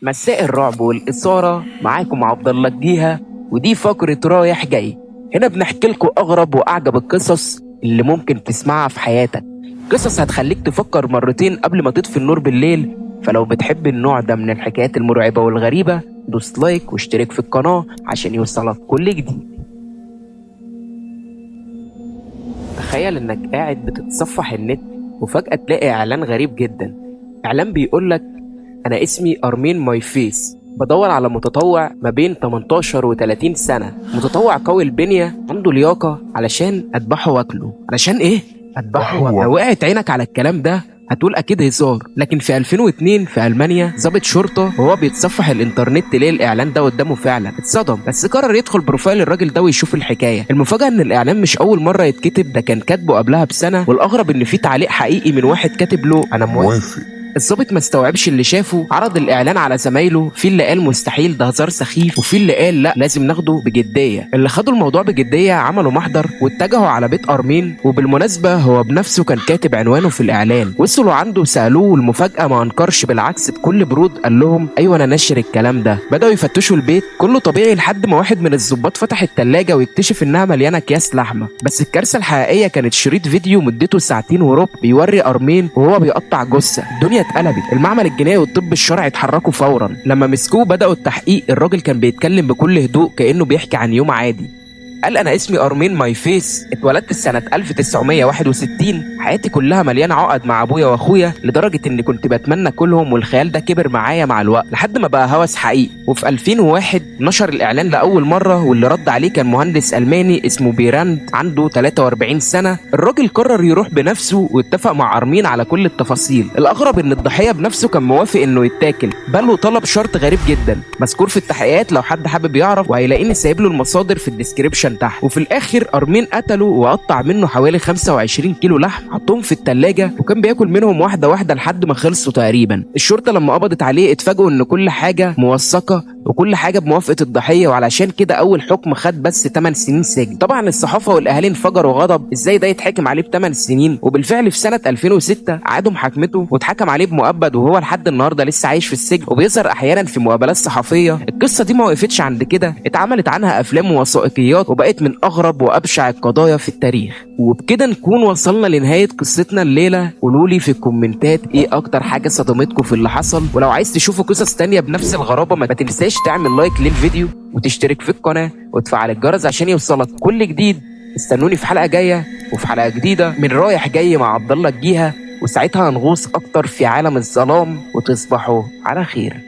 مساء الرعب والإثارة، معاكم عبد الله الجيهة، ودي فقرة رايح جاي. هنا بنحكي لكم أغرب وأعجب القصص اللي ممكن تسمعها في حياتك، قصص هتخليك تفكر مرتين قبل ما تطفي النور بالليل. فلو بتحب النوع ده من الحكايات المرعبة والغريبة، دوس like واشترك في القناة عشان يوصلك كل جديد. تخيل انك قاعد بتتصفح النت وفجأة تلاقي اعلان غريب جدا، اعلان بيقولك انا اسمي ارمين ماي فيس، بدور على متطوع ما بين 18 و 30 سنة، متطوع قوي البنية، عنده لياقة، علشان اذبحه واكله. علشان ايه؟ اذبحه واكله. لو وقعت عينك على الكلام ده هتقول اكيد هزار، لكن في 2002 في المانيا ضابط شرطه وهو بيتصفح الانترنت لقى الاعلان ده قدامه، فعلا اتصدم، بس قرر يدخل profile الراجل ده ويشوف الحكاية. المفاجاة ان الاعلان مش اول مرة يتكتب، ده كان كاتبه قبلها بسنة، والاغرب ان في تعليق حقيقي من واحد كاتب له انا موافق. الضابط ما استوعبش اللي شافه، عرض الاعلان على زمايله، في اللي قال مستحيل ده هزار سخيف، وفي اللي قال لا لازم ناخده بجدية. اللي خدوا الموضوع بجدية عملوا محضر واتجهوا على بيت ارمين، وبالمناسبة هو بنفسه كان كاتب عنوانه في الاعلان. وصلوا عنده وسالوه، والمفاجاه ما انكرش، بالعكس بكل برود قال لهم ايوه انا ناشر الكلام ده. بداوا يفتشوا البيت كله طبيعي، لحد ما واحد من الضباط فتح الثلاجة ويكتشف انها مليانة اكياس لحمه. بس الكارثة الحقيقية كانت شريط فيديو مدته 2.25 ساعة بيوري ارمين وهو بيقطع جثة. الدنيا اتقلبت، المعمل الجنائي والطب الشرعي اتحركوا فورا. لما مسكوه بدأوا التحقيق. الراجل كان بيتكلم بكل هدوء كأنه بيحكي عن يوم عادي. قال انا اسمي ارمين ماي فيس، اتولدت سنة 1961، حياتي كلها مليانة عقد مع ابويا واخويا لدرجة اني كنت بتمنى كلهم، والخيال ده كبر معايا مع الوقت لحد ما بقى هوس حقيقي. وفي 2001 نشر الاعلان لاول مرة، واللي رد عليه كان مهندس الماني اسمه بيراند عنده 43 سنة. الراجل قرر يروح بنفسه واتفق مع ارمين على كل التفاصيل. الاغرب ان الضحية بنفسه كان موافق انه يتاكل، بل وطلب شرط غريب جدا مذكور في التحقيقات، لو حد حابب يعرف وهيلاقيني سايب له المصادر في ال description تحت. وفي الاخر ارمين قتله وقطع منه حوالي 25 كيلو لحم، حطهم في التلاجة وكان بياكل منهم واحدة واحدة لحد ما خلصوا تقريبا. الشرطة لما قبضت عليه اتفاجئوا ان كل حاجة موثقة وكل حاجة بموافقة الضحية، وعلشان كده اول حكم خد بس 8 سنين سجن. طبعا الصحافة والاهالي انفجروا غضب، ازاي ده يتحكم عليه ب8 سنين؟ وبالفعل في سنة 2006 عادوا محاكمته واتحكم عليه بمؤبد، وهو لحد النهارده لسه عايش في السجن وبيظهر احيانا في مقابلات صحفية. القصة دي ما وقفتش عند كده، اتعملت عنها افلام ووثائقيات وبقت من اغرب وابشع القضايا في التاريخ. وبكده نكون وصلنا لنهاية قصتنا الليلة. قولولي في الكومنتات ايه اكتر حاجة صدمتكم في اللي حصل، ولو عايز تشوفوا قصص تانية بنفس الغرابة ما تنساش تعمل like للفيديو وتشترك في القناة وتفعل الجرس عشان يوصلك كل جديد. استنوني في حلقة جاية وفي حلقة جديدة من رايح جاي مع عبد الله الجيهة، وساعتها هنغوص اكتر في عالم الظلام. وتصبحوا على خير.